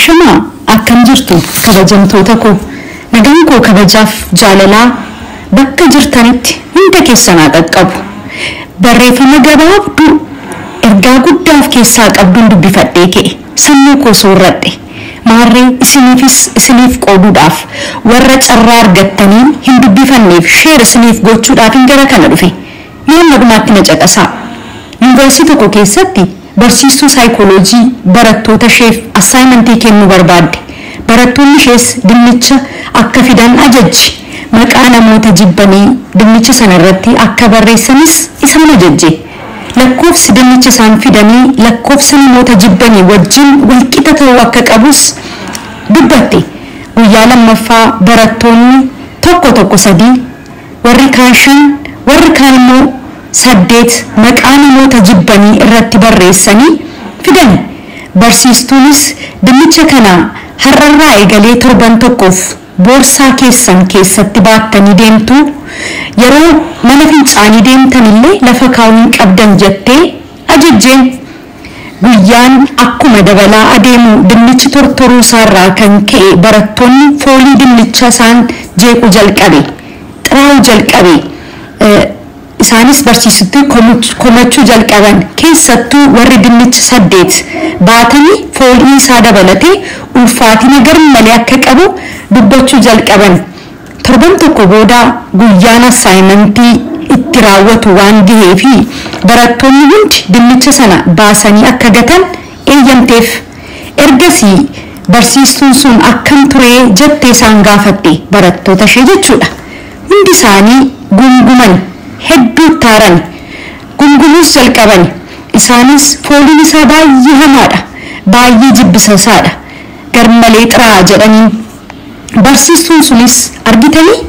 Ashamaa, akkam jirtu kabajamtoota koo? Nagaan koo kabajaaf jaalalaa bakka jirtanitti hunda keessan haa qaqqabu. Barreeffama gabaabduu ergaa guddaa of keessaa qabduun dubbifadhee ka'e, sammuu koo soorradhe. Maarree isiniifis isiniif qooduudhaaf, warra carraa argattanii hin dubbifanneef share isiniif gochuudhaaf hin gara kana dhufe. Mee hamma dhumaatti na caqasaa. Yuunivarsiitii tokko keessatti barsiistuu saayikooloojii barattoota isheef assignmentii kennuu barbaadde. Barattoonni ishees dinnicha akka fidan ajajji. Maqaa namoota jibbanii dinnicha sana irratti akka barreessanis isaan ajajje. Lakkoofsi dinnicha isaan fidanii lakkoofsa namoota jibbanii wajjin walqixa ta'uu akka qabus dubbatte. Guyyaa lammaffaa barattoonni tokko tokko sadii, warri kaan shan, warri kaan immoo saddeet maqaa namoota jibbanii irratti barreessanii fidan. Barsiistuunis dinnicha kana har'arraa eegalee torban tokkoof boorsaa keessan keessatti baattanii deemtu, yeroo mana fincaanii deemtan illee lafa kaa'uu hin qabdan jettee ajajjeen. Guyyaan akkuma dabalaa adeemu dinnichi tortoruu isaarraa kan ka'e barattoonni foolii dinnicha isaan jeequu jalqabe, xiraa'uu jalqabe. Isaanis barsiisutti komachuu jalqaban. Keessattuu warri dinnicha saddeet baatanii foolii isaa dabalatee ulfaatina garmalee akka qabu dubbachuu jalqaban. Torban tokko booda guyyaan assignmentii itti raawwatu waan gahee fi barattoonni hundi dinnicha sana baasanii akka gatan eeyyamteef. Ergasii barsiistuun sun akkam turee jettee isaan gaafatte, barattoota ishee jechuudha. Hundi isaanii gunguman, hedduu taaran, gungumuus jalqaban. Isaanis fooliin isaa baay'ee hamaadha, baay'ee jibbisiisaadha, garmalee xiraa'a jedhaniin. Barsiistuun sunis argitanii,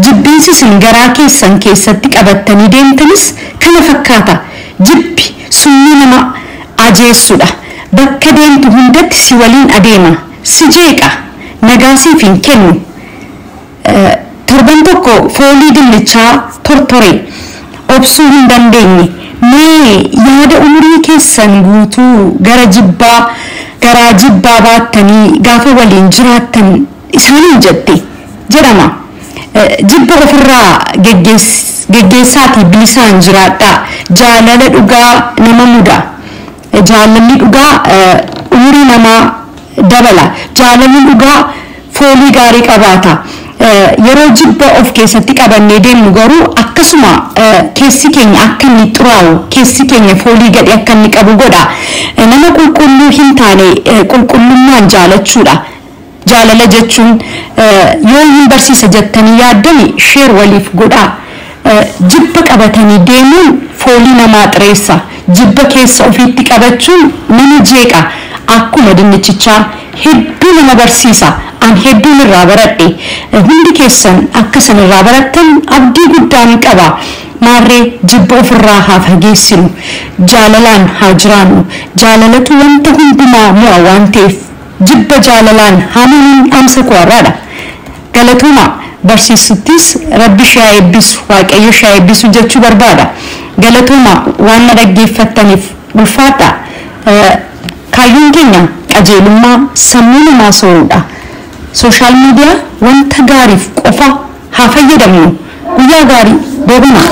jibbiinsi isin garaa keessan keessatti qabattanii deemtanis kana fakkaata. Jibbi summii nama ajeessudha. Bakka deemtu hundatti si waliin adeema, si jeeqa, nagaa siif hin kennu. Torban tokko foolii dinnichaa tortore obsuu hin dandeenye. Mee yaada, umurii keessan guutuu gara jibbaa garaa jibbaa baattanii gaafa waliin jiraattan isaaniin jette jedhama. Jibba ofirraa geggeessaatii bilisaan jiraadhaa. Jaalala dhugaa nama muda. Jaalalli dhugaa umurii namaa dabala. Jaalalli dhugaa foolii gaarii qabaata. Yeroo jibba of keessatti qabannee deemnu garuu akkasuma keessi keenya akka inni xuraa'u, keessi keenya foolii gadhee akka inni qabu godha. Nama qulqulluu hin taane qulqullummaan jaalachuudha. Jaalala jechuun yoo hin barsiisa jettanii yaaddani share waliif godhaa. Jibba qabatanii deemuun foolii namaa xireessa. Jibba keessa ofiitti qabachuun nama jeeqa. Akkuma dinnichichaa hedduu nama barsiisa. An hedduun irraa baradhe. Hundi keessan akka isin irraa barattan abdii guddaan qaba. Maarree jibba ofirraa haa fageessinu. Jaalalaan haa jiraannu. Jaalalatu wanta hundumaa mo'a waan ta'eef jibba jaalalaan hamuun dhaamsa koo har'aadha. Galatooma. Barsiisuttis Rabbi ishee haa eebbisu, Waaqayyo ishee haa eebbisu jechuu barbaada. Galatooma waan na dhaggeeffattaniif, ulfaadha. Kaayyoon keenya qajeelummaa sammuu namaa sooruudha. Social media wanta gaariif qofa haa fayyadamnu. Guyyaa gaarii, deebanaa.